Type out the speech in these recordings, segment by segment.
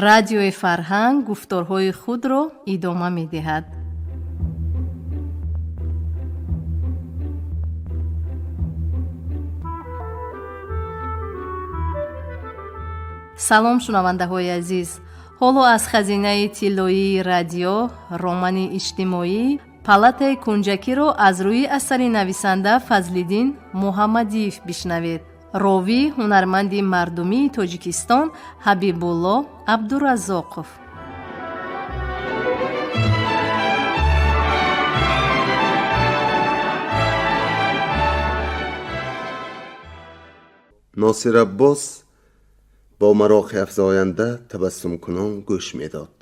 Радиои Фарҳанг гуфторҳои худро идома медиҳад. Салом, шунавандаҳои азиз! Ҳоло аз хазинаи тиллоии радио романи иҷтимоӣ «Палатаи кунҷакиро» аз рӯи асари нависанда Фазлиддин Муҳаммадиев бишнавед. Ровӣ ҳунарманди мардумии Тоҷикистон Ҳабибулло Абдураззоқов. Носир Аббос бо мароқи афзоянда табассумкунон гӯш медод.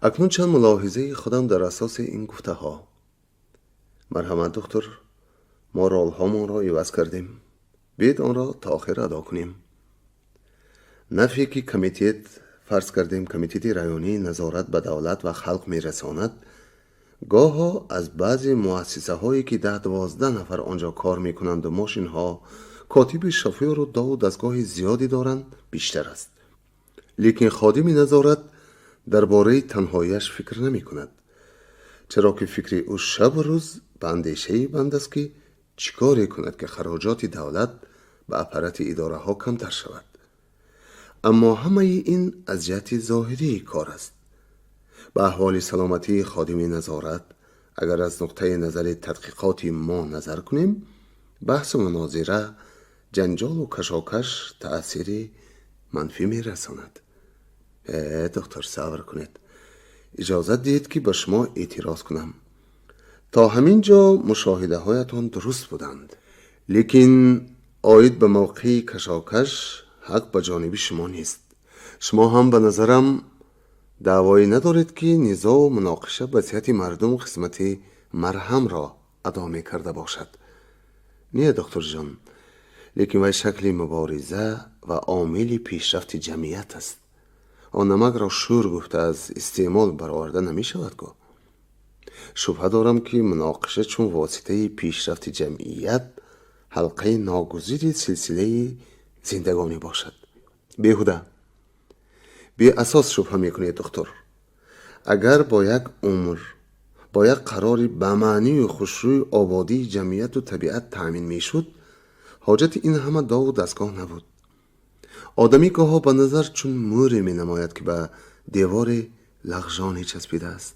Акнун чанд мулоҳизаи худам дар асоси ин гуфтаҳо. Марҳамат, духтур, мо ролҳомонро иваз кардем. Биед онро то охир адо кунем. Нафе ки комитет, фарз кардем, комитети районии назорат ба давлат ва халқ мерасонад, гоҳо аз баъзе муассисаҳое ки 10-12 нафар он ҷо кор мекунанду мошинҳо, котиби шофёру дову дастгоҳи зиёде доранд, бештар аст. Лекин ходими назорат дар бораи танҳояш фикр намекунад, чаро ки фикри ӯ шабу рӯз ба андешаи банд аст, ки чӣ коре кунад, ки хароҷоти давлат ба аппарати идораҳо камтар шавад. Аммо ҳамаи ин аз ҷиҳати зоҳирии кор аст. Ба аҳволи саломатии ходими назорат агар аз нуқтаи назари тадқиқоти мо назар кунем, баҳсу мунозира, ҷанҷолу кашокаш таъсири манфӣ мерасонад. Э, доктор, сабр кунед, иҷозат диҳед, ки ба шумо эътироз кунам. То ҳамин ҷо мушоҳидаҳоятон дуруст буданд, лекин оид ба мавқеи кашокаш ҳақ ба ҷониби шумо нест. Шумо ҳам ба назарам даъвое надоред, ки низоъу муноқиша ба сиҳати мардум хизмати марҳамро адо мекарда бошад. Не, докторҷон, лекин вай шакли мубориза ва омили пешрафти ҷамъият аст. Он намакро шӯр гуфта аз истеъмол бароварда намешавад ку. Шубҳа дорам, ки муноқиша чун воситаи пешрафти ҷамъият ҳалқаи ногузири силсилаи зиндагонӣ бошад. Беҳуда, беасос шубҳа мекунед, духтур. Агар бо як умр, бо як қарори ба маънию хушрӯи ободии ҷамъияту табиат таъмин мешуд, ҳоҷати ин ҳама дову дастгоҳ набуд. Одамӣ гоҳо ба назар чун мӯре менамояд, ки ба девори лағжоне часпидааст.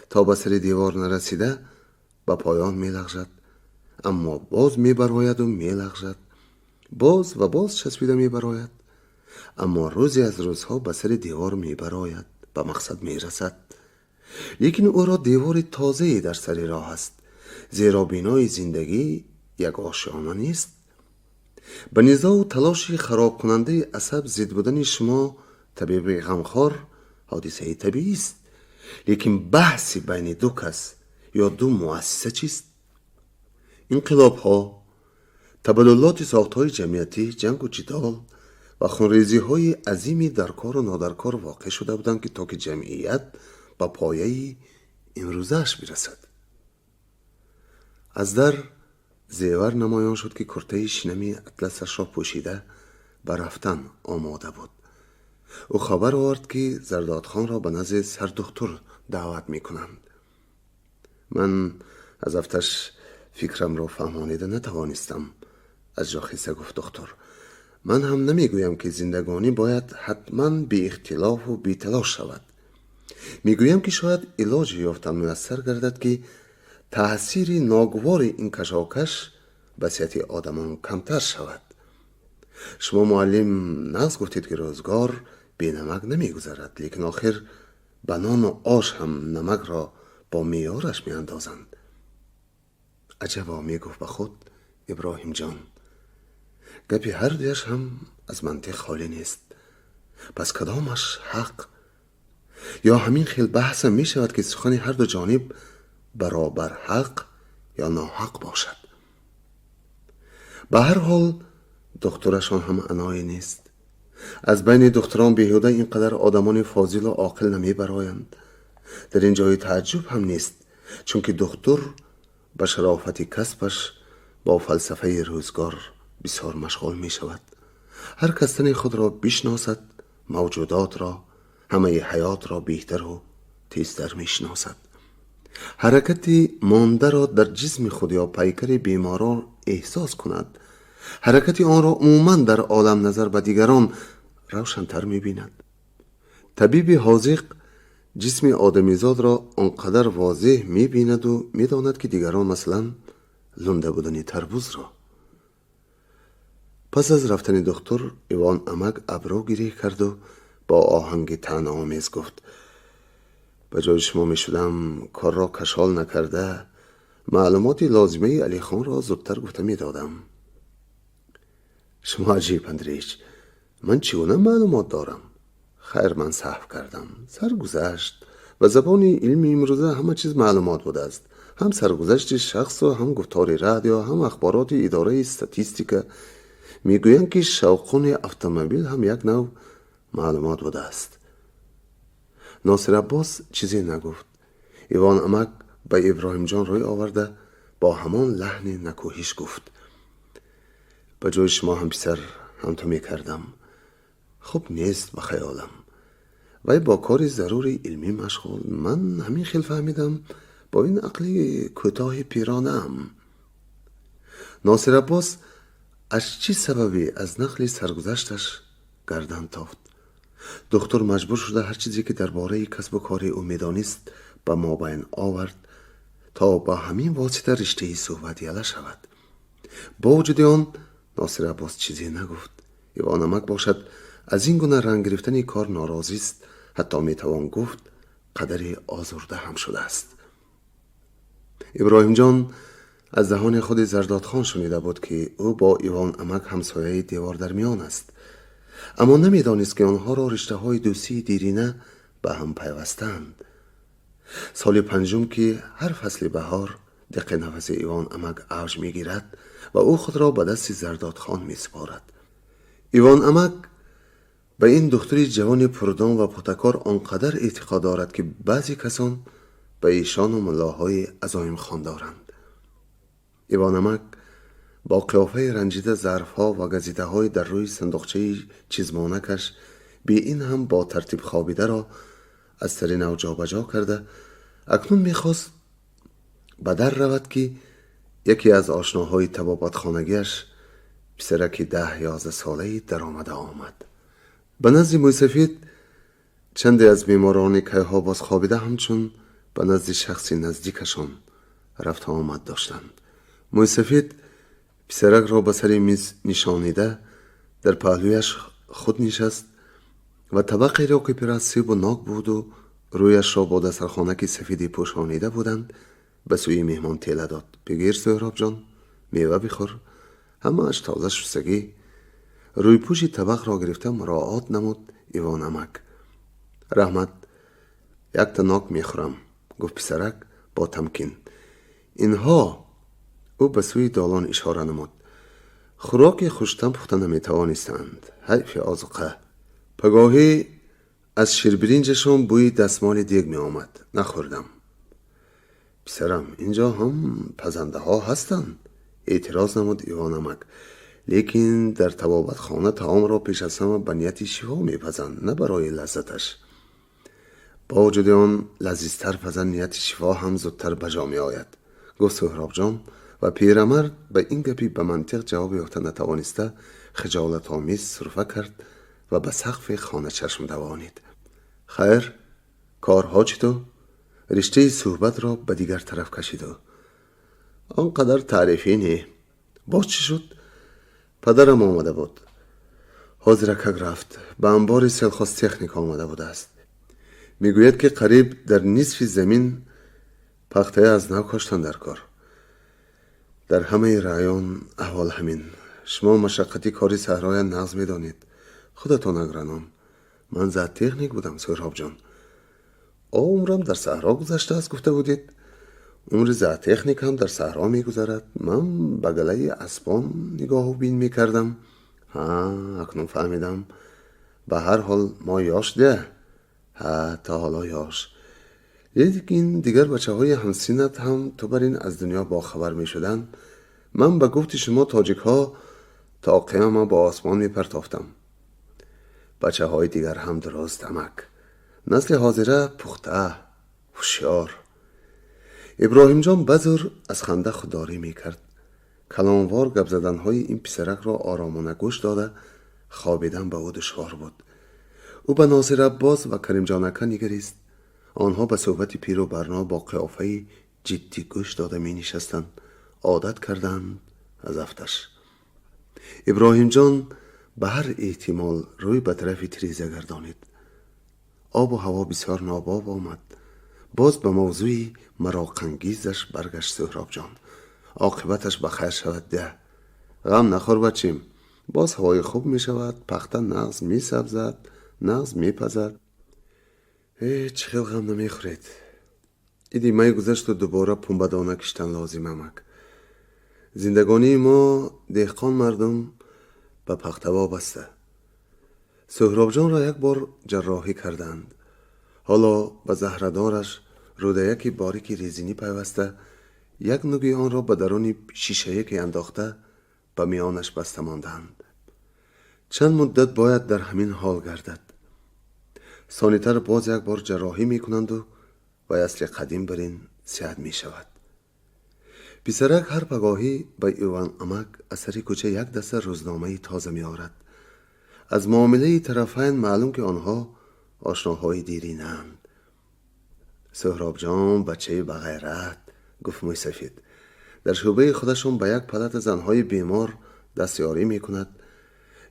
То ба сари девор нарасида ба поён мелағжад, аммо боз мебарояду мелағжад, боз ва боз часпида мебарояд, аммо рӯзе аз рӯзҳо ба сари девор мебарояд, ба мақсад мерасад. Лекин ӯро девори тозае дар сари роҳ аст, зеро бинои зиндагӣ як ошёна нест. Ба низоъу талоши харобкунандаи асаб зид будани шумо, табиби ғамхор, ҳодисаи табиист, лекин баҳси байни ду кас ё ду муассиса чист? Инқилобҳо, табаддулоти сохтҳои ҷамъиятӣ, ҷангу ҷидол ва хунрезиҳои азими даркору нодаркор воқеъ шуда буданд, ки то ки ҷамъият ба пояи имрӯзааш бирасад. Аз дар Зевар намоён шуд, ки куртаи шинами атласашро пӯшида ба рафтан омода буд. Ӯ хабар овард, ки Зардодхонро ба назди сардухтур даъват мекунанд. Ман аз афташ фикрамро фаҳмонида натавонистам, аз ҷо хиса гуфт духтур. Ман ҳам намегӯям, ки зиндагонӣ бояд ҳатман беихтилофу беталош шавад. Мегӯям, ки шояд илоҷе ёфтан муяссар гардад, ки таъсири ногувори ин кашокаш ба сиҳати одамон камтар шавад. Шумо, муаллим, нағз гуфтед, ки рӯзгор бенамак намегузарад, лекин охир ба нону ош ҳам намакро бо меъёраш меандозанд. Аҷабо, мегуфт ба худ Иброҳимҷон, гапи ҳар дуяш ҳам аз мантиқ холӣ нест. Пас кадомаш ҳақ? Ё ҳамин хел баҳсам мешавад, ки сухани ҳарду ҷониб баробар ҳақ ё ноҳақ бошад? Ба ҳар ҳол духтурашон ҳам аное нест. Аз байни духтурон беҳуда ин қадар одамони фозилу оқил намебароянд. Дар ин ҷои тааҷҷуб ҳам нест, чунки духтур ба шарофати касбаш бо фалсафаи рӯзгор бисёр машғул мешавад. Ҳар кас тани худро бишносад, мавҷудотро, ҳамаи ҳаётро беҳтару тезтар мешиносад. Ҳаракати мондаро дар ҷисми худ ё пайкари беморон эҳсос кунад, ҳаракати онро умуман дар олам назар ба дигарон равшантар мебинад. Табиби ҳозиқ ҷисми одамизодро он қадар возеҳ мебинаду медонад, ки дигарон, масалан, лунда будани тарбузро. Пас аз рафтани духтур Ивон амак абрӯ гирифт карду бо оҳанги таънаомез гуфт: «Ба ҷои шумо мешудам, корро кашол накарда, маълумоти лозимаи Алихонро зудтар гуфта медодам». «Шумо аҷиб, Андреич, ман чӣ гуна маълумот дорам?» «Хайр, ман саҳв кардам. Саргузашт. Ба забони илми имрӯза ҳама чиз маълумот будааст: ҳам саргузашти шахсу, ҳам гуфтори радио, ҳам ахбороти идораи статистика. Мегӯянд, ки шавқуни автомобил ҳам як нав маълумот будааст». Носир Аббос чизе нагуфт. Ивон амак ба Иброҳимҷон рӯй оварда, бо ҳамон лаҳни накӯҳиш гуфт: «Ба ҷои шумо ҳам, писар, ҳамту мекардам. Хуб нест ба хаёлам. Вай бо кори зарури илмӣ машғул. Ман ҳамин хел фаҳмидам, бо ин ақли кӯтоҳи пиронаам». Носир Аббос аз чӣ сабабе аз нақли саргузашташ гардан тофт. Духтур маҷбур шуда ҳар чизе, ки дар бораи касбу кори ӯ медонист, ба мобайн овард, то ба ҳамин восита риштаи суҳбат яла шавад. Бо вуҷуди он Носир Аббос чизе нагуфт. Ивон амак бошад, аз ин гуна ранг гирифтани кор норозист, ҳатто метавон гуфт, қадаре озурда ҳам шудааст. Иброҳимҷон аз даҳони худи Зардодхон шунида буд, ки ӯ бо Ивон амак ҳамсояи девор дар миён аст, аммо намедонист, ки онҳоро риштаҳои дӯстии дирина ба ҳам пайвастаанд. Соли панҷум, ки ҳар фасли баҳор диққи нафаси Ивон амак авҷ мегирад ва ӯ худро ба дасти Зардодхон месупорад. Ивон амак ба ин духтури ҷавони пурдон ва пухтакор он қадар эътиқод дорад, ки баъзе касон ба эшону муллоҳои азоимхон доранд. Ивон амак бо қиёфаи ранҷида зарфҳо ва газетаҳои дар рӯи сандуқчаи чизмонакаш бе ин ҳам бо тартиб хобидаро аз сари нав ҷобаҷо карда, акнун мехост ба дар равад, ки яке аз ошноҳои табобатхонагиаш, писараки 10-11 солаи даромада омад. Ба назди мӯйсафед чанде аз беморони кайҳо боз хобида, ҳамчун ба назди шахси наздикашон рафта омад доштанд. Мӯйсафед писаракро ба сари миз нишонида, дар паҳлӯяш худ нишаст ва табақеро, ки пир аз себу нок буду рӯяшро бо дастархонаки сафеде пӯшонида буданд, ба сӯи меҳмон тела дод. «Бигир, Суҳробҷон, мева бихӯр, ҳамааш тоза шустагӣ». Рӯйпӯши табақро гирифта муроат намуд Ивон амак. «Раҳмат, якта нок мехӯрам», гуфт писарак бо тамкин. «Инҳо», ӯ ба сӯи долон ишора намуд, «хӯроки хуштам пухта наметавонистанд. Ҳайфи озуқа. Пагоҳӣ аз ширбиринҷашон бӯи дастмоли дег меомад, нахӯрдам». «Писарам, инҷо ҳам пазандаҳо ҳастанд», эътироз намуд Ивон амак. «Лекин дар табобатхона таомро пеш аз ҳама ба нияти шифо мепазанд, на барои лаззаташ. Бо вуҷуди он лазизтар пазанд, нияти шифо ҳам зудтар ба ҷо меояд», гуфт Суҳробҷон ва пирамард ба ин гапи ба мантиқ ҷавоб ёфта натавониста, хиҷолатомез сурфа кард ва ба сақфи хона чашм давонид. «Хайр, корҳо чӣ ту?» Риштаи суҳбатро ба дигар тараф кашиду. «Он қадар таърифӣ не. Боз чӣ шуд? Падарам омада буд. Ҳозиракак рафт. Ба амбори сельхозтехника омада будааст. Мегӯяд, ки қариб дар нисфи замин пахтая аз нав коштан дар кор. Дар ҳамаи район аҳвол ҳамин. Шумо машаққати кори саҳроя нағз медонед. Худатон агроном. Ман зоотехник будам, Суҳробҷон. Умрам дар саҳро гузаштааст, гуфта будед. Умри зоотехник ҳам дар саҳро мегузарад. Ман ба галаи аспон нигоҳу бин мекардам. Ҳа, акнун фаҳмидам. Ба ҳар ҳол, мо ёш де. Ҳа, то ҳоло ёш. Лекин дигар бачаҳои ҳамсиннат ҳам ту бар ин аз дунё бохабар мешуданд. Ман ба гуфти шумо тоҷикҳо то қиёма ба осмон мепартофтам. Бачаҳои дигар ҳам дуруст, амак. Насли ҳозира пухта, ҳушёр. Иброҳимҷон базур аз ханда худдорӣ мекард. Калонвор гап заданҳои ин писаракро оромона гӯш дода, хобидан ба ӯ душвор буд. Ӯ ба Носир Аббос ва Каримҷон ака нигарист. Онҳо ба суҳбати пиру барно бо қиёфаи ҷиддӣ гӯш дода менишастанд. Одат карданд аз афташ. Иброҳимҷон ба ҳар эҳтимол рӯй ба тарафи тиреза гардонид. Обу ҳаво бисёр нобоб омад. Боз ба мавзӯи мароқангезаш баргашт Суҳробҷон. Оқибаташ ба хайр шавад, да. Ғам нахӯр, бачим. Боз ҳавои хуб мешавад, пахта нағз месабзад, нағз мепазад. Э, чӣ хел ғам намехӯред? Иди май гузашту дубора пунбадона киштан лозим, амак. Зиндагонии мо деҳқон мардум ба пахта вобаста. Суҳробҷонро як бор ҷарроҳӣ карданд. Ҳоло ба заҳрадораш рӯдаяки борики резинӣ пайваста, як нуги онро ба даруни шишаяке андохта, ба миёнаш баста монданд. Чанд муддат бояд дар ҳамин ҳол гардад. Сонитар боз як бор ҷарроҳӣ мекунанду вай асли қадим бар ин сиҳат мешавад. Писарак ҳар пагоҳӣ ба Иван амак аз сари кӯча як даста рӯзномаи тоза меорад. Аз муомилаи тарафайн маълум, ки онҳо ошноҳои диринанд. Суҳробҷон бачаи бағайрат, гуфт мӯйсафид. Дар шӯъбаи худашон ба як палата занҳои бемор дастёрӣ мекунад.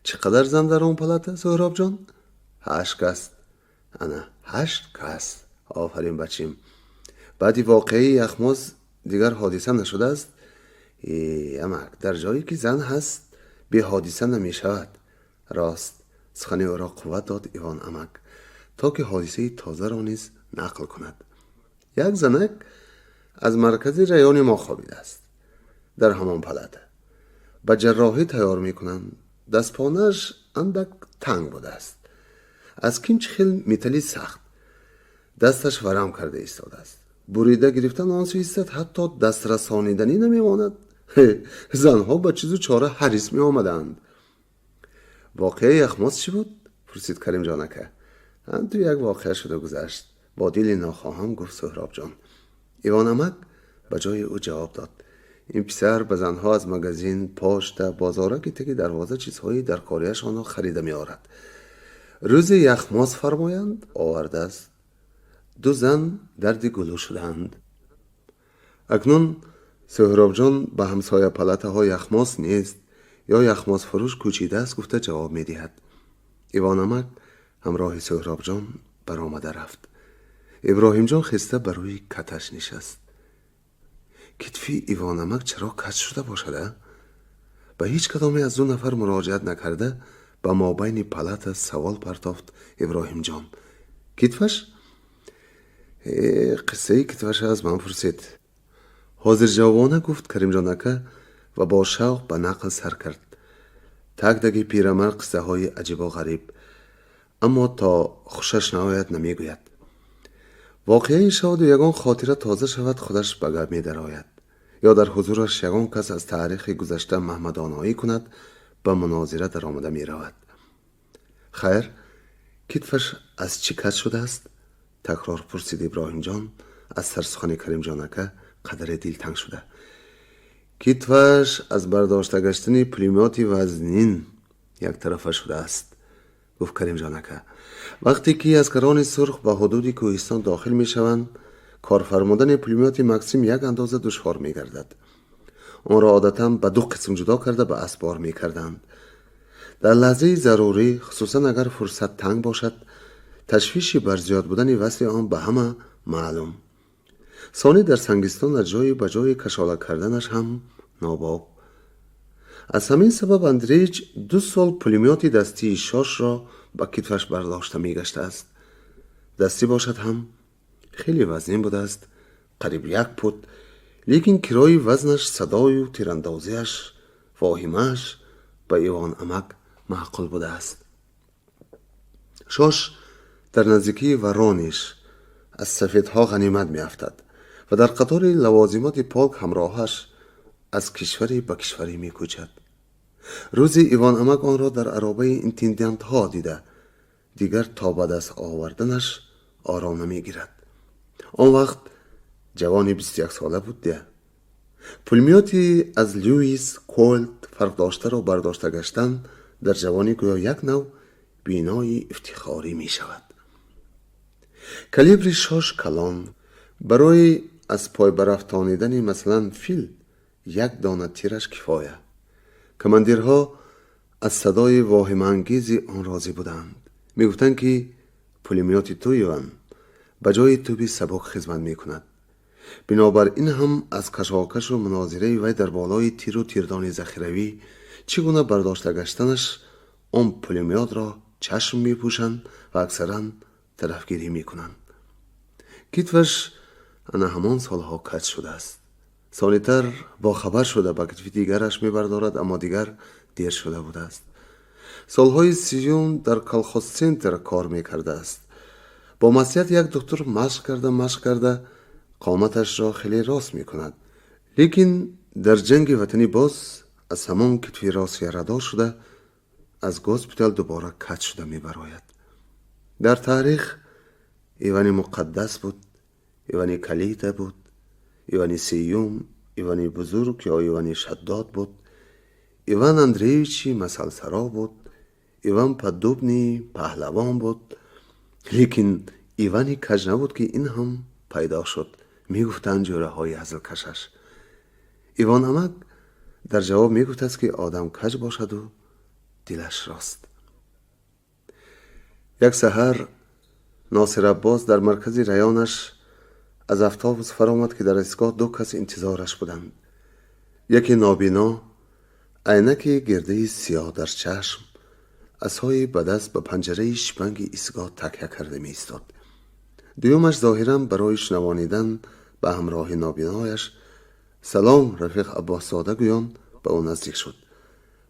Чӣ қадар зан дар он палата, Суҳробҷон? 8 кас. Ана, 8 кас. Офарин, бачим. Баъди воқеаи яхмоз дигар ҳодиса нашудааст? Амак, дар ҷое ки зан ҳаст, беҳодиса намешавад. Рост. Сухани ӯро қувват дод Ивон амак, то ки ҳодисаи тозаро низ нақл кунад. Як занак аз маркази райони мо хобидааст дар ҳамон палата. Ба ҷарроҳӣ тайёр мекунанд. Дастпонааш андак танг будааст. Аз кимчи хел металли сахт. Дасташ варам карда истодааст. Бурида гирифтан он сӯ истад, ҳатто дастрасониданӣ намемонад. Занҳо ба чизу чора ҳарис меомаданд. Воқеаи яхмоз чӣ буд? Пурсид Каримҷон ака. Ту як воқеа шуда гузашт. Бо дили нохоҳам гуфт Суҳробҷон. Ивон амак ба ҷои ӯ ҷавоб дод. Ин писар ба занҳо аз магазин, пошта, бозораки таги дарвоза чизҳои даркориашонро харида меорад. Рӯзе яхмоз фармоянд, овардааст. Ду зан дарди гулӯ шудаанд. Акнун Суҳробҷон ба ҳамсоя палатаҳо яхмоз нест ё яхмозфурӯш кӯчидааст гуфта ҷавоб медиҳад. Ивонамак ҳамроҳи Суҳробҷон баромада рафт. Иброҳимҷон хеста ба рӯи каташ нишаст. Китфи Ивонамак чаро каҷ шуда бошад, а? Ба ҳеҷ кадоме аз ду нафар муроҷиат накарда, ба мобайни палата савол партофт Иброҳимҷон. Китфаш? Қиссаи китфаша аз ман пурсед. Ҳозирҷавобона гуфт Каримҷон ака ва бо шавқ ба нақл сар кард. Так-таки пирамард қиссаҳои аҷибу ғариб, аммо то хушаш наояд, намегӯяд. Воқеае шаваду ягон хотира тоза шавад, худаш ба гап медарояд. Ё дар ҳузураш ягон кас аз таърихи гузашта маҳмадоноӣ кунад, ба мунозира даромада меравад. Хайр, китфаш аз чӣ каҷ шудааст? Такрор пурсид Иброҳимҷон аз сарсухани Каримҷон ака қадаре дилтанг шуда. Китфаш аз бардошта гаштани пулемёти вазнин яктарафа шудааст, гуфт Каримҷон ака. Вақте ки аскарони сурх ба ҳудуди кӯҳистон дохил мешаванд, корфармудани пулемёти Максим як андоза душвор мегардад. Онро одатан ба ду қисм ҷудо карда, ба асп бор мекарданд. Дар лаҳзаи зарурӣ, хусусан агар фурсат танг бошад, ташвиши бар зиёд будани вазни он ба ҳама маълум. Сонӣ дар сангистон аз ҷое ба ҷое кашола карданаш ҳам нобоб. Аз ҳамин сабаб Андреич 2 сол пулемёти дастии Шошро ба китфаш бардошта мегаштааст. Дастӣ бошад ҳам хеле вазнин будааст, қариб як пуд, лекин кирои вазнаш, садою тирандозиаш, воҳимааш ба Ивон амак маъқул будааст. Шош дар наздикии Воронеж аз сафедҳо ғанимат меафтад ва дар қатори лавозимоти полк ҳамроҳаш аз кишваре ба кишваре мекӯчад. Рӯзе Ивон амак онро дар аробаи интендантҳо дида. Дигар то ба даст оварданаш ором намегирад. Он вақт ҷавони 21 сола буд дия. Пулемёти аз Льюис Кольт фарқдоштаро бардошта гаштан дар ҷавонӣ гӯё як нав бинои ифтихорӣ мешавад. Калибри шош калон, барои аз пой барафтонидани, масалан, фил як дона тираш кифоя. Командирҳо аз садои воҳимаангези он розӣ буданд. Мегуфтанд, ки пулемёти ту, Иван, ба ҷои тӯби сабук хизмат мекунад. Бинобар ин ҳам аз кашокашу мунозираи вай дар болои тиру тирдони захиравӣ чӣ гуна бардошта гаштанаш он пулемётро чашм мепӯшанд ва аксаран тарафгирӣ мекунанд. Китфаш ана ҳамон солҳо каҷ шудааст. Сонитар бохабар шуда, ба китфи дигараш мебардорад, аммо дигар дер шуда будааст. Солҳои сиюм дар колхозцентр кор мекардааст. Бо маслиҳати як духтур машқ карда, машқ карда қоматашро хеле рост мекунад, лекин дар ҷанги ватанӣ боз аз ҳамон китфи рост ярадор шуда, аз госпитал дубора каҷ шуда мебарояд. Дар таърих Ивани Муқаддас буд, Ивани Калита буд, Ивани Сеюм, Ивани Бузург ё Ивани Шаддод буд, Иван Андреевичи масалсаро буд, Иван Поддубный паҳлавон буд, лекин Ивани каҷ набуд, ки ин ҳам пайдо шуд, мегуфтанд ҷӯраҳои ҳазлкашаш. Ивон амак дар ҷавоб мегуфтааст, ки одам каҷ бошаду дилаш рост. Як саҳар Носир Аббос дар маркази районаш аз автобус фаромад, ки дар истгоҳ ду кас интизораш буданд. Яке нобино, айнаки гирдаи сиёҳ дар чашм, асои ба даст ба панҷараи шипанги истгоҳ такя карда меистод. Дуюмаш зоҳиран барои шунавонидан ба ҳамроҳи нобинояш «Салом, рафиқ Аббосзода» гӯён ба ӯ наздик шуд.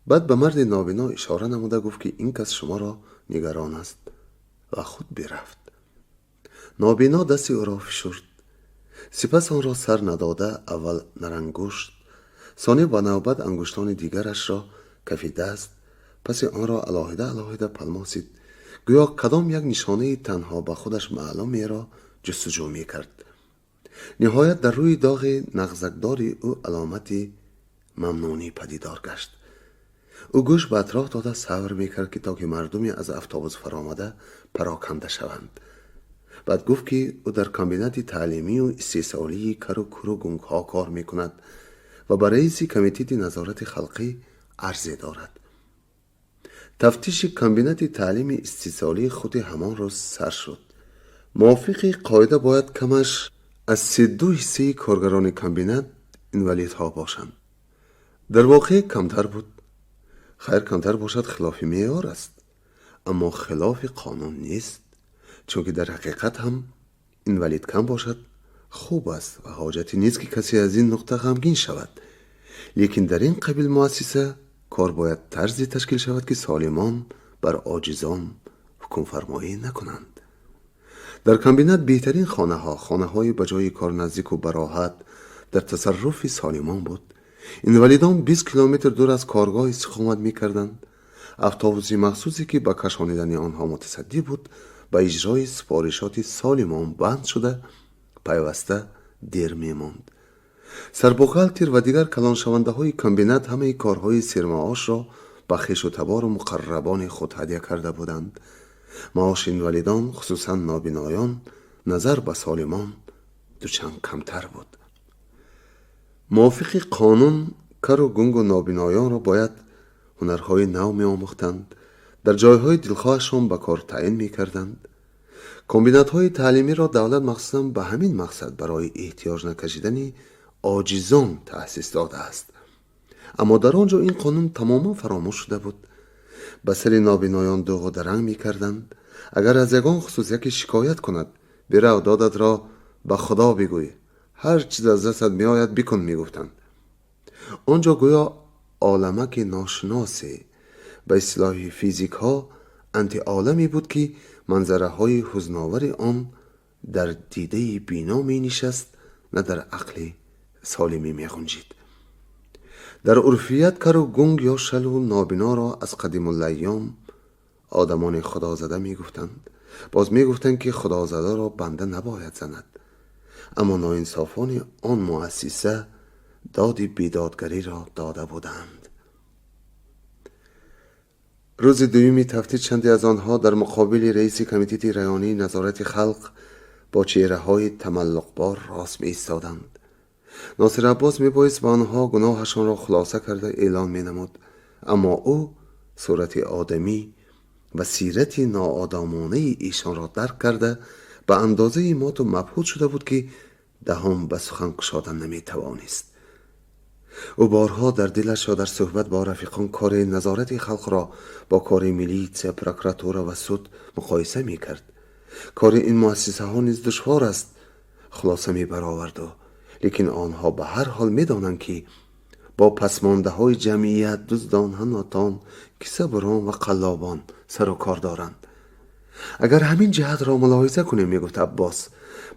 Баъд ба марди нобино ишора намуда гуфт, ки ин кас шуморо нигарон аст, ва худ бирафт. Нобино дасти ӯро фишурд, сипас онро сар надода аввал нарангушт, сонӣ ба навбат ангуштони дигарашро кафи даст, паси онро алоҳида алоҳида палмосид, гӯё кадом як нишонаи танҳо ба худаш маълумеро ҷустуҷӯ мекард. Ниҳоят дар рӯи доғи нағзакдори ӯ аломати мамнунӣ падидор гашт. Ӯ гӯш ба атроф дода сабр мекард, ки то ки мардуме аз автобус фаромада пароканда шаванд. Баъд гуфт, ки ӯ дар комбинати таълимию истеҳсолии кару куру гунгҳо кор мекунад ва ба раиси комитети назорати халқӣ арзе дорад. Тафтиши комбинати таълими истеҳсолӣ худи ҳамон рӯз сар шуд. Мувофиқи қоида бояд камаш аз 32 ҳиссаи коргарони комбинат инвалидҳо бошанд. Дар воқеъ камтар буд. Хайр, камтар бошад, хилофи меъёр аст, аммо хилофи қонун нест, чунки дар ҳақиқат ҳам инвалид кам бошад, хуб аст ва ҳоҷате нест, ки касе аз ин нуқта ғамгин шавад. Лекин дар ин қабил муассиса кор бояд тарзе ташкил шавад, ки солимон бар оҷизон ҳукмфармоӣ накунанд. Дар комбинат беҳтарин хонаҳо, хонаҳои ба ҷои кор наздику бароҳат, дар тасарруфи солимон буд. Инвалидон 20 километр дур аз коргоҳ истиқомат мекарданд. Автобуси махсусе, ки ба кашонидани онҳо мутасаддӣ буд, ба иҷрои супоришоти солимон банд шуда, пайваста дер мемонд. Сарбухгалтер ва дигар калоншавандаҳои комбинат ҳамаи корҳои сермаошро ба хешу табору муқаррабони худ ҳадя карда буданд. Маоши инвалидон, хусусан нобиноён, назар ба солимон дучанд камтар буд. Мувофиқи қонун кару гунгу нобиноёнро бояд ҳунарҳои нав меомӯхтанд, дар ҷойҳои дилхоҳашон ба кор таъин мекарданд. Комбинатҳои таълимиро давлат махсусан ба ҳамин мақсад, барои эҳтиёҷ накашидани оҷизон таъсис додааст. Аммо дар он ҷо ин қонун тамоман фаромӯш шуда буд. Ба сари нобиноён дуғу даранг мекарданд. Агар аз ягон хусус яке шикоят кунад, «Бирав, додатро ба Худо бигӯй, ҳар чиз аз дастат меояд, бикун», мегуфтанд. Он ҷо гӯё оламаки ношиносе, ба истилоҳи физикҳо антиоламе буд, ки манзараҳои ҳузновари он дар дидаи бино менишаст, на дар ақли солимӣ меғунҷид. Дар урфият кару гунг ё шалу нобиноро аз қадимулайём Одамони худозада мегуфтанд. Боз мегуфтанд, ки худозадаро банда набояд занад. Аммо ноинсофони он муассиса доди бедодгариро дода буданд. Рӯзи дуюми тафтиш чанде аз онҳо дар муқобили раиси комитети районии назорати халқ бо чеҳраҳои тамаллуқбор рост меистоданд. Носир Аббос мебоист ба онҳо гуноҳашонро хулоса карда эълон менамуд, аммо ӯ сурати одамӣ ва сирати ноодамонаи эшонро дарк карда, ба андозаи моту мабҳут шуда буд, ки даҳон ба сухан кушодан наметавонист. Ӯ борҳо дар дилаш ё дар суҳбат бо рафиқон кори назорати халқро бо кори милитсия, прокуратура ва суд муқоиса мекард. Кори ин муассисаҳо низ душвор аст, хулоса мебаровард ӯ, лекин онҳо ба ҳар ҳол медонанд, ки бо пасмондаҳои ҷамъият, дуздон, ҳаннотон, кисабурон ва қаллобон сару кор доранд. Агар ҳамин ҷиҳатро мулоҳиза кунем, мегуфт Аббос,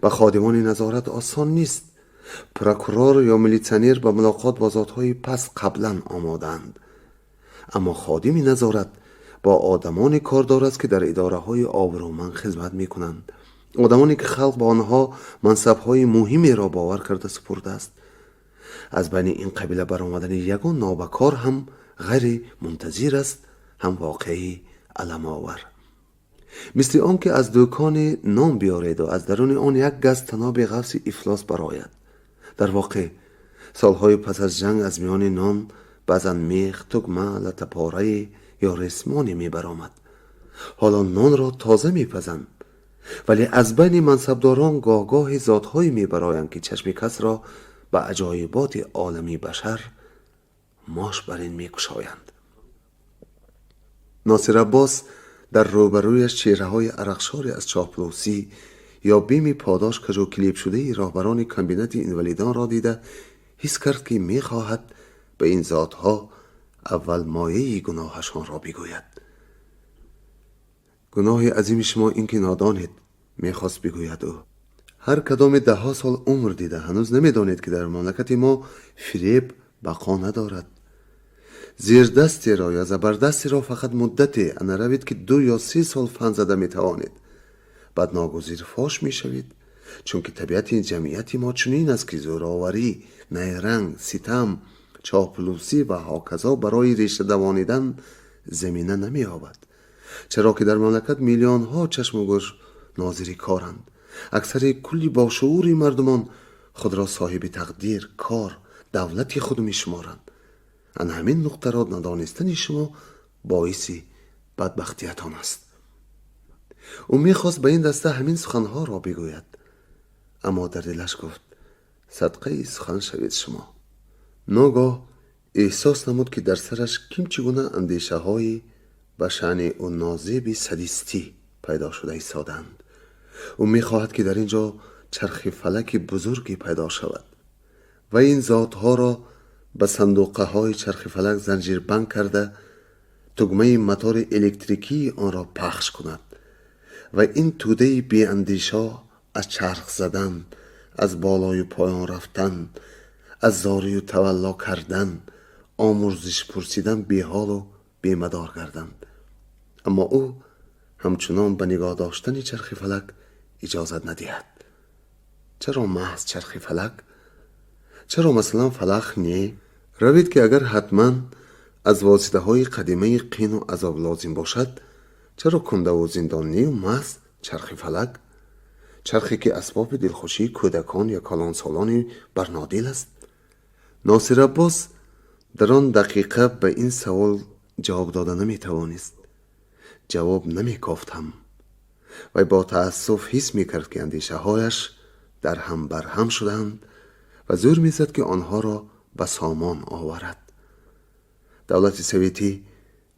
ба ходимони назорат осон нест. Прокурор ё милитсионер ба мулоқот бо зотҳои паст қаблан омодаанд, аммо ходими назорат бо одамоне кор дорад, ки дар идораҳои обрӯманд хизмат мекунанд, одамоне ки халқ ба онҳо мансабҳои муҳимеро бовар карда супурдааст. Аз байни ин қабила баромадани ягон нобакор ҳам ғайри мунтазир аст, ҳам воқеаи аламовар, мисли он ки аз дӯконе нон биёреду аз даруни он як газ таноби ғафси ифлос барояд. Дар воқеъ, солҳои пас аз ҷанг аз миёни нон баъзан мех, тугма, латтапорае ё ресмоне мебаромад. Ҳоло нонро тоза мепазанд, вале аз байни мансабдорон гоҳ-гоҳе зотҳое мебароянд, ки чашми касро ба аҷоиботи олами башар мош бар ин мекушоянд. Носир Аббос дар рӯбарӯяш чеҳраҳои арақшоре аз чоплусӣ ё бими подош кажу килибшудаи роҳбарони комбинати инвалидонро дида, ҳис кард, ки мехоҳад ба ин зотҳо аввал мояи гуноҳашонро бигӯяд. Гуноҳи азими шумо ин ки нодонед, мехост бигӯяд ӯ. Ҳар кадоме даҳҳо сол умр дида, ҳанӯз намедонед, ки дар мамлакати мо фиреб бақо надорад. Зердастеро ё забардастеро фақат муддате, ана равед, ки 2 ё 3 сол фан зада метавонед, баъд ногузир фош мешавед, чунки табиати ҷамъияти мо чунин аст, ки зӯроварӣ, найранг, ситам, чоплусӣ ва ҳоказо барои реша давонидан замина намеёбад, чаро ки дар мамлакат миллионҳо чашму гӯш нозири коранд. Аксари кулли бошуури мардумон худро соҳиби тақдир, кор, давлати худ мешуморанд. Ана ҳамин нуқтаро надонистани шумо боиси бадбахтиятон аст. Ӯ мехост ба ин даста ҳамин суханҳоро бигӯяд, аммо дар дилаш гуфт: садқаи сухан шавед шумо. Ногоҳ эҳсос намуд, ки дар сараш ким чӣ гуна андешаҳои ба шаъни ӯ нозеби садистӣ пайдо шуда истодаанд. Ӯ мехоҳад, ки дар ин ҷо чархи фалаки бузурге пайдо шавад ва ин зотҳоро ба сандуқаҳои чархи фалак занҷирбанд карда, тугмаи мотори электрикии онро пахш кунад ва ин тӯдаи беандешо аз чарх задан, аз болою поён рафтан, аз зорию тавалло кардан, омурзиш пурсидан беҳолу бемадор гарданд. Аммо ӯ ҳамчунон ба нигоҳ доштани чархи фалак иҷозат надиҳад. Чаро маҳз чархи фалак? Чаро, масалан, фалах не? Равед, ки агар ҳатман аз воситаҳои қадимаи қину азоб лозим бошад, чаро кундаву зиндон нею маҳз чархи фалак, чархе ки асбоби дилхушии кӯдакон ё калонсолони барнодил аст? Носир Аббос дар он дақиқа ба ин савол ҷавоб дода наметавонист, ҷавоб намекофт ҳам. Вай бо таассуф ҳис мекард, ки андешаҳояш дар ҳам барҳам шуданд ва зӯр мезад, ки онҳоро ба сомон оварад. Давлати советӣ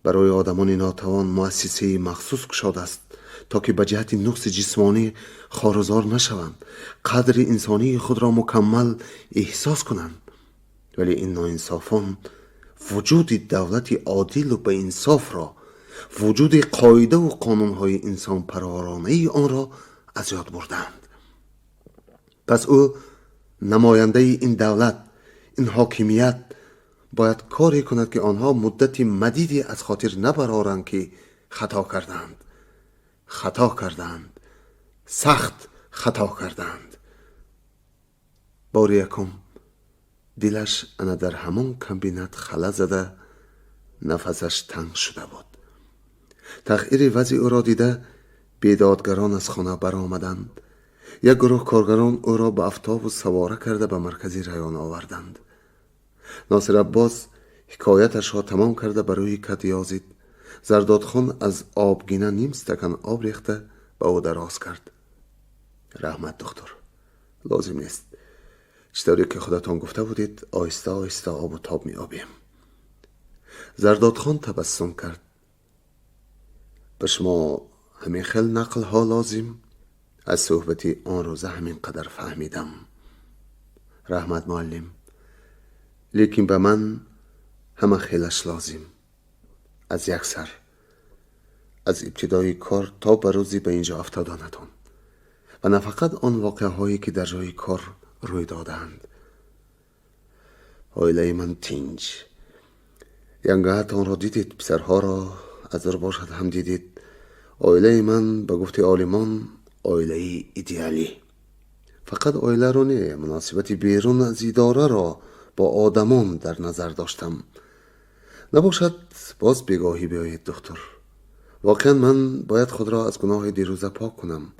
барои одамони нотавон муассисаи махсус кушодааст, то ки ба ҷиҳати нуқси ҷисмонӣ хорузор нашаванд, қадри инсонии худро мукаммал эҳсос кунанд. Вале ин ноинсофон вуҷуди давлати одилу баинсофро, вуҷуди қоидаву қонунҳои инсонпарваронаи онро аз ёд бурданд. Пас ӯ, намояндаи ин давлат, ин ҳокимият, бояд коре кунад, ки онҳо муддати мадиде аз хотир набароранд, ки Хато карданд, хато карданд, сахт хато карданд. Бори якум дилаш ана дар ҳамон комбинат хала зада, нафасаш танг шуда буд. Тағйири вазъи ӯро дида, бедодгарон аз хона баромаданд. Як гурӯҳ коргарон ӯро ба автобус савора карда ба маркази район оварданд. Носир Аббос ҳикояташро тамом карда ба рӯи кат ёзид. Зардодхон аз обгина ним стакан об рехта ба ӯ дароз кард. Раҳмат, духтур, лозим нест. Чӣ тавре ки худатон гуфта будед, оҳиста оҳиста обу тоб меёбем. Зардодхон табассум кард. Ба шумо ҳамин хел нақлҳо лозим? Аз суҳбати он рӯза ҳамин қадар фаҳмидам. Раҳмат, муаллим, лекин ба ман ҳама хелаш лозим. Аз як сар, аз ибтидои кор то ба рӯзи ба инҷо афтоданатон ва на фақат он воқеаҳое ки дар ҷои кор рӯй додаанд. Оилаи ман тинҷ. Янгаатонро дидед, писарҳоро аз дур бошад ҳам дидед. Оилаи ман, ба гуфти олимон, оилаи идеалӣ. Фақат оиларо не, муносибати берун аз идораро бо одамон дар назар доштам. Набошад, боз бегоҳӣ биёед, духтур. Воқеан ман бояд худро аз гуноҳи дирӯза пок кунам.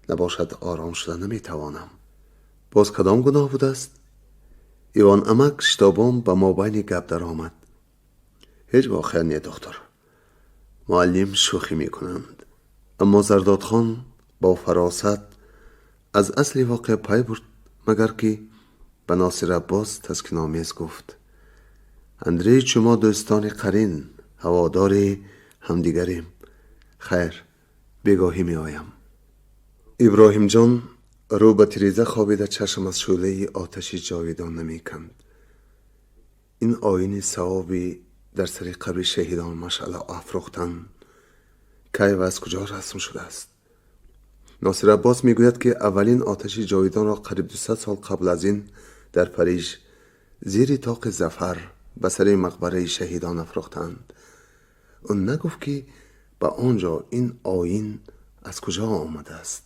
Набошад, ором шуда наметавонам. Боз кадом гуноҳ будааст? Ивон амак шитобон ба мобайни гап даромад. Ҳеҷ воқеа не, духтур. Муаллим шӯхӣ мекунанд. Аммо Зардодхон бо фаросат аз асли воқеа пай бурд, магар ки ба Носир Аббос таскиномез гуфт: Андрей, шумо дӯстони қарин, ҳаводори ҳамдигарем. Хайр, бегоҳӣ меоям. Иброҳимҷон рӯ ба тиреза хобида, чашм аз шӯълаи оташи ҷовидон намеканд. Ин оини савоби дар сари қабри шаҳидон машъала афрӯхтан кай ва аз куҷо расм шудааст? Носир Аббос мегӯяд, ки аввалин оташи ҷовидонро қариб 200 сол қабл аз ин дар Париж зери тоқи Зафар ба сари мақбараи шаҳидон афрӯхтанд. Ӯ нагуфт, ки ба он ҷо ин оин аз куҷо омадааст.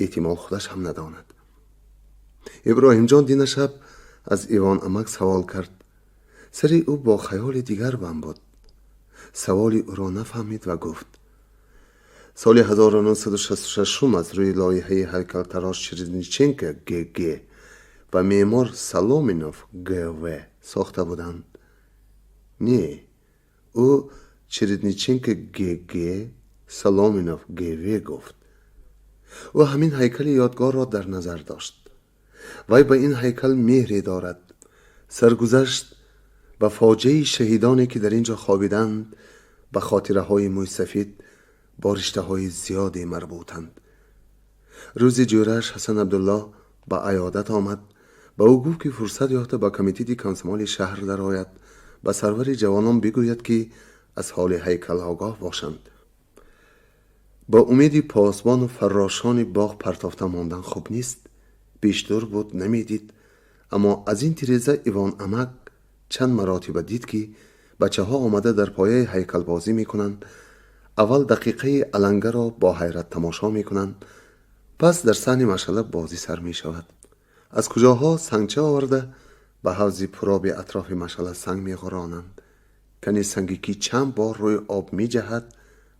Эҳтимол, худаш ҳам надонад. Иброҳимҷон дина шаб аз Ивон амак савол кард. Сари ӯ бо хаёли дигар банд буд. Саволи ӯро нафаҳмид ва гуфт: соли 1966 аз рӯи лоиҳаи ҳайкалтарош Чередниченко ГГ ва меъмор Соломинов ГВ сохта буданд. Не, ӯ Чередниченко ГГ, Соломинов ГВ гуфт. Ӯ ҳамин ҳайкали ёдгорро дар назар дошт. Вай ба ин ҳайкал меҳре дорад. Саргузашт ба фоҷиаи шаҳидоне ки дар ин ҷо хобиданд, ба хотираҳои мӯйсафид бо риштаҳои зиёде марбутанд. Рӯзи ҷӯрааш Ҳасан Абдуллоҳ ба аёдат омад. Ба ӯ гуфт, ки фурсат ёфта ба комитети комсомоли шаҳр дарояд, ба сарвари ҷавонон бигӯяд, ки аз ҳоли ҳайкал огоҳ бошанд. Бо умеди посбону фаррошони боғ партофта мондан хуб нест. Бештур буд, намедид, аммо аз ин тиреза Ивон амак чанд маротиба дид, ки бачаҳо омада дар пояи ҳайкалбозӣ мекунанд. Аввал дақиқаи алангаро бо ҳайрат тамошо мекунанд, пас дар саҳни машъала бозӣ сар мешавад. Аз куҷоҳо сангча оварда, ба ҳавзи пуроби атрофи машъала санг меғӯронанд. Кани санге ки чанд бор рӯи об меҷаҳад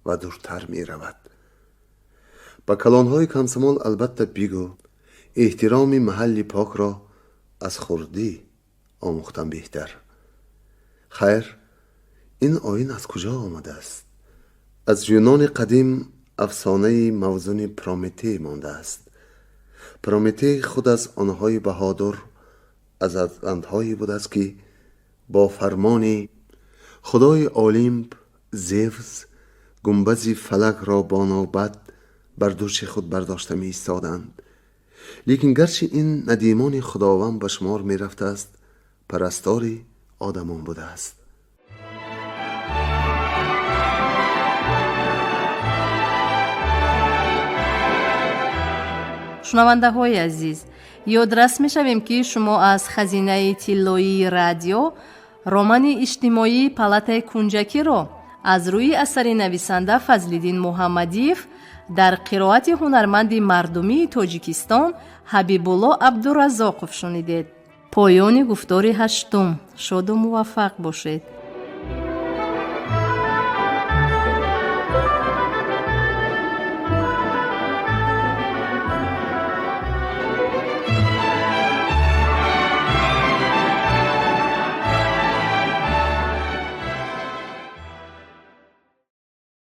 ва дуртар меравад. Ба калонҳои комсомол албатта бигӯ, эҳтироми маҳалли покро аз хурдӣ омӯхтан беҳтар. Хайр, ин оин аз куҷо омадааст? Аз Юнони қадим афсонаи мавзуни Прометей мондааст. Прометей худ аз онҳои баҳодур, аз атлантҳое будааст, ки бо фармони худои Олимп Зевс гумбази фалакро бо навбат бар дӯши худ бардошта меистоданд. Лекин гарчи ин надимони худованд ба шумор мерафтааст, парастори одамон будааст. Шунавандаҳои азиз, ёдрас мешавем, ки шумо аз хазинаи тиллоии радио романи иҷтимоии «Палатаи кунҷакиро» Аз рӯи асари нависанда Фазлиддин Муҳаммадиев дар қироати ҳунарманди мардумии Тоҷикистон Ҳабибулло Абдуразоқов шунидед. Поёни гуфтори ҳаштум. Шоду муваффақ бошед.